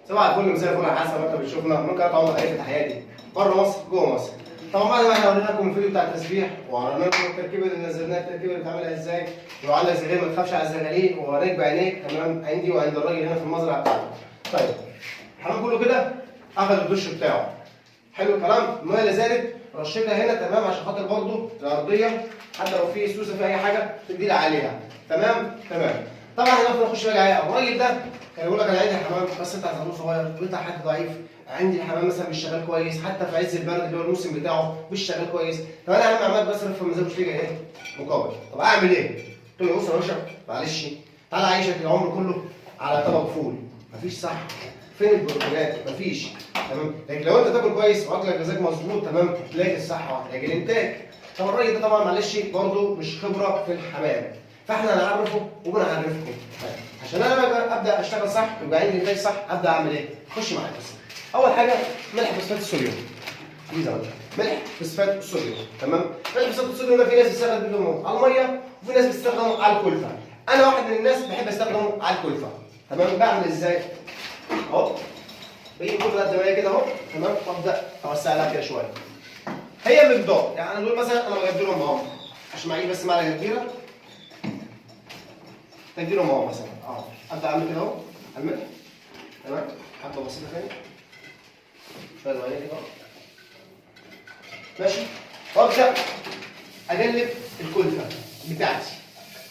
صباح الفل، مساء الفل، على حسب ما انت بتشوفنا. ممكن اقطع عمر خليفة، تحياتي بره مصر جوه مصر. طبعا بعد ما احنا ورينا لكم الفيديو بتاع التسبيح وورينا لكم التركيبة اللي نزلناها، التركيبة اللي بتعملها ازاي، ولو عندك زغاليل ما تخافش على الزغاليل، ووريك بعينيك تمام عندي وعند الراجل هنا في المزرعة بتاعته. طيب الحمام كله كده اخذ الدش بتاعه، حلو الكلام. المية اللي زادت رشيتها هنا تمام، عشان خاطر برضو الارضية حتى لو في سوسة في اي حاجة تديل عليها. تمام تمام. طبعا احنا نخش بقى على الراجل ده. كان يقول لك انا عندي الحمام بس انت زغلول صغير بيطلع حد ضعيف، عندي الحمام مثلا مش شغال كويس حتى في عز البرد اللي هو الموسم بتاعه مش شغال كويس. طب انا يا عم عمال بصرف في المزاد مش لاقي ايه مقابل، طب اعمل ايه؟ قلت له بص يا باشا معلش تعالى عيشك العمر كله على طبق فول، مفيش صح، فين البروتينات؟ مفيش. تمام. لكن لو انت تاكل كويس واكلك غذاك مظبوط تمام هتلاقي الصحة وهتلاقي الانتاج. طب الراجل ده طبعا معلش برضه مش خبره في الحمام، فاحنا هنعرفه وبنعرفكم. طيب عشان انا بقى ابدا اشتغل صح ويبقى عندي انتاج صح ابدا اعمل ايه؟ خش معايا بس. اول حاجة ملح فوسفات الصوديوم، ملح فوسفات الصوديوم تمام. ملح فوسفات الصوديوم ده في ناس بتستخدمه على المية وفي ناس بتستخدمه على الكلفة. انا واحد من الناس بحب استخدمه على الكلفة. تمام. بعمل ازاي؟ اهو بجيب كل قد ما هي كده اهو تمام، وابدا اوسع لها كده شوية. هي مقدار يعني انا دول مثلا انا بقدرهم اهو عشان معيش بس معلقه كبيرة، تقديرهم اهو مثلا اهو. ابدا اعمل كده اهو على الملح تمام، حبه بسيطة ثانية شوية صغيرين كده اهو ماشي. وابدا اجلب الكلفة بتاعتي،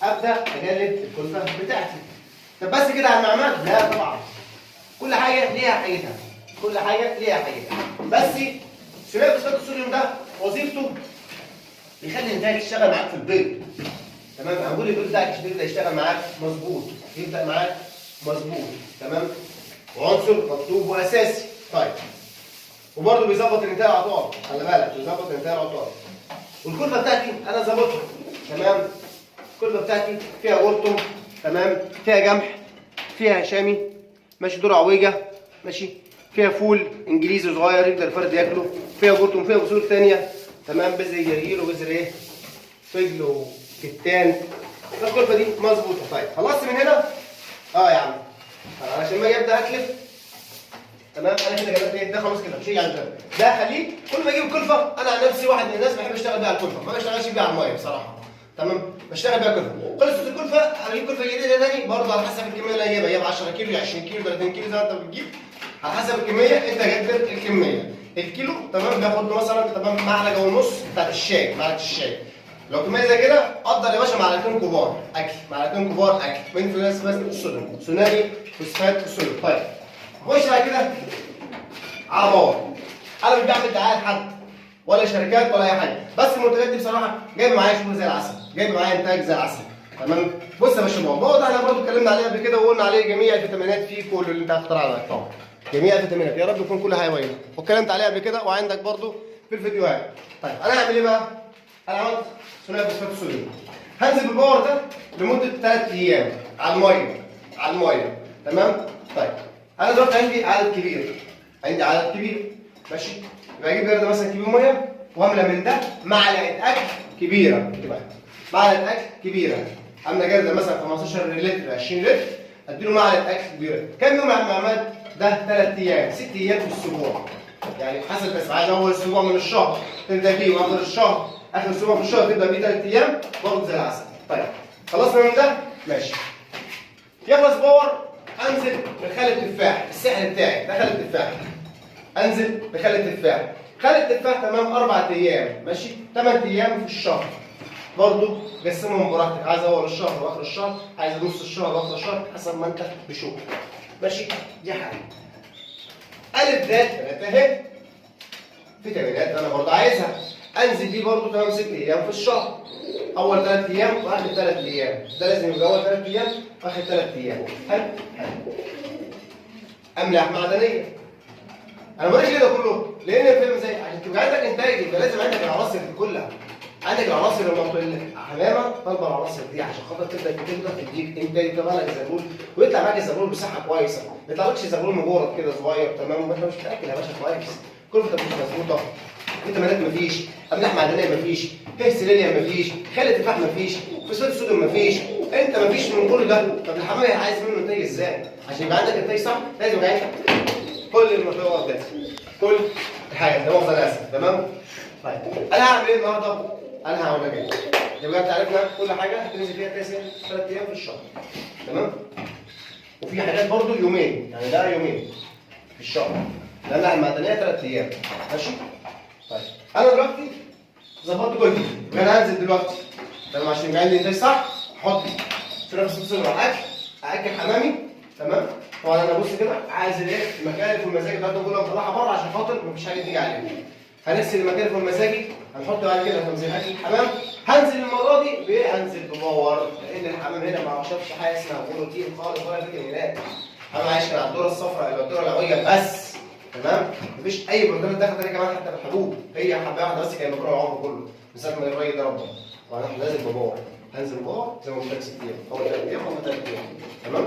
ابدا اجلب الكلفة بتاعتي. طب بس كده على المعمل؟ لا طبعا، كل حاجة ليها حاجتها، كل حاجة ليها حاجتها. بس ثنائي فوسفات الصوديوم ده وظيفته بيخلي الانتاج يشتغل معاك في البيض. تمام. هنقول البيض بتاعك بيبدا يشتغل معاك مظبوط، يبدا معاك مظبوط تمام، وعنصر مطلوب واساسي. طيب وبرده بيظبط الانتاج العطار، خلي بالك بيظبط الانتاج العطار. والكلفه بتاعتي انا ظابطها تمام. الكلفة بتاعتي فيها قرطم تمام، فيها جمح، فيها شامي ماشي، دور عويجه ماشي، فيها فول انجليزي صغير يقدر الفرد ياكله، فيها قرطم، فيها بذور ثانية تمام، بذر جرجير وبذر ايه فجل وكتان. الكلفة دي مظبوطة. طيب خلصت من هنا يا عم. طب علشان ما اجي ابدا اكلف تمام، انا كده جبت ايه ده خلاص كده مش هيجي على ده، ده خليه كل ما اجيب الكلفة. انا عن نفسي واحد من الناس بحب اشتغل بيها على الكلفة، ما بشتغلش بيها على المية بصراحة تمام، بشتغل بيها كلفه. خلصت الكلفة انا اجيب كلفه جديدة تاني برضه على حسب الكمية اللي هجيبها، اجيب 10 كيلو 20 كيلو 30 كيلو زي ما انت بتجيب على حسب الكمية، انت جبت الكمية. الكيلو تمام بياخد له مثلا تمام معلقه ونص بتاعت الشاي، معلقه الشاي. لو كمية زي كده قدر يا باشا معلقتين كبار اكل، معلقتين كبار اكل من فوسفات الصوديوم، ثنائي فوسفات الصوديوم. طيب خش بعد كده على power. انا مش بعمل دعاية لحد ولا شركات ولا اي حاجة، بس المنتجات دي بصراحة جايبه معايا شغل زي العسل، جايبه معايا انتاج زي العسل تمام. بص يا باشا الموضوع ده احنا برضو اتكلمنا عليه قبل كده وقلنا عليه جميع الفيتامينات فيه، كل اللي انت هتختار على طبعا جميع الفيتامينات، يا رب يكون كل حاجة باينة، واتكلمت عليه قبل كده وعندك برضو في الفيديوهات. طيب انا هعمل ايه بقى؟ انا عملت ثنائي فوسفات الصوديوم، هنزل بال power ده لمدة 3 ايام على المية، على المية تمام. طيب انا دلوقتي عندي عدد كبير، عندي عدد كبير ماشي، يبقى اجيب جرده مثلا كبير مية واملى من ده معلقه اكل كبيرة، تبقى معلقه اكل كبيرة، املى جرده مثلا 15 لتر 20 لتر، اديله معلقه اكل كبيرة. كام يوم يا عم عماد؟ ده 3 ايام، 6 ايام في الاسبوع، يعني حسب، بس عايز اول اسبوع من الشهر تبدا بيه، واخر الشهر اخر اسبوع في الشهر تبدا بيه 3 ايام برضه زي العسل. طيب خلصنا من ده ماشي. يخلص power انزل بخل التفاح، السحر بتاعي ده خل التفاح، انزل بخل التفاح، خل التفاح تمام 4 ايام ماشي، 8 ايام في الشهر برضه قسمهم براحتك، عايز اول الشهر واخر الشهر، عايز نص الشهر واخر الشهر، حسب ما انت بشوف ماشي. دي حاجة. الف د 3 اهي فيتامينات انا برضه عايزها، انزل دي برضه تمام 6 ايام في الشهر، اول 3 ايام واخر 3 ايام، ده لازم يبقى اول 3 ايام واخر 3 ايام. حلو حلو. املاح معدنية، انا بوريك ليه ده كله؟ لان الفيلم زي عشان تبقى عندك انتاج يبقى لازم عندك العناصر دي كلها، عندك العناصر المنطقية، حمامه طالبه العناصر دي عشان خاطر تبدا تقدر تديك انتاج، يطلع لك زغلول ويطلع معاك الزغلول بصحة كويسة، ما يطلعلكش زغلول مجرد كده صغير تمام، وانت مش متاكل يا باشا كويس، كلفه مش مظبوطة، فيتامينات مفيش، املاح معدنية مفيش، سيلينيوم مفيش، خل تفاح مفيش، فوسفات الصوديوم مفيش، انت مفيش من كل ده. طب الحمام عايز منه انتاج ازاي؟ عشان يبقى عندك انتاج صح لازم يبقى عندك كل المطلوبات ديت، كل الحاجات، لا مؤاخذة انا اسف. تمام؟ طيب انا هعمل ايه النهارده؟ انا هعمل ايه؟ يبقى انت عرفنا كل حاجة هتنزل فيها 3 ايام في الشهر. تمام؟ وفي حاجات برضو يومين، يعني ده يومين في الشهر، لان المعدنية 3 ايام. ماشي؟ طيب انا دلوقتي ظبطت كل دي، انا هنزل دلوقتي. تمام؟ عشان يبقى عندي انتاج صح، احط فراخ صدر على الاكل، ااكل حمامي. تمام؟ طبعا انا بص كده عايز ايه؟ المكارف والمزاج بتاعتهم كلها مطلعها بره عشان خاطر مفيش حاجة تيجي عليهم. هنغسل المكارف والمزاجي، هنحط بعد كده هنزل اكل الحمام. هنزل المرة دي بايه؟ هنزل ب power، لان الحمام هنا ما شافش حاجة اسمها بروتين خالص ولا فيتامينات. الحمام عايش على الذرة الصفراء الذرة العويه بس. تمام؟ مفيش اي بروتينات داخله تاني كمان حتى بالحبوب، هي حبايه واحدة بس كانت باكلها العمر كله من ساعة ما الراجل ده ربى. طبعا احنا لازم ب power، هنزل power زي ما قلت لك 6 ايام، اول 3 ايام هم 3 ايام. تمام؟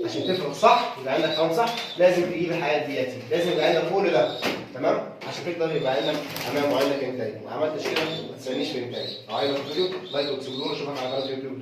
عشان تفرق صح يبقى عندك حمام صح، لازم تجيب الحاجات دياتي، لازم يبقى عندك كل ده. تمام؟ عشان تقدر يبقى عندك حمام وعندك انتاج. ما عملتش كده ما تسالنيش في الانتاج. لو عايز الفيديو like و explore، اشوفك على قناة اليوتيوب.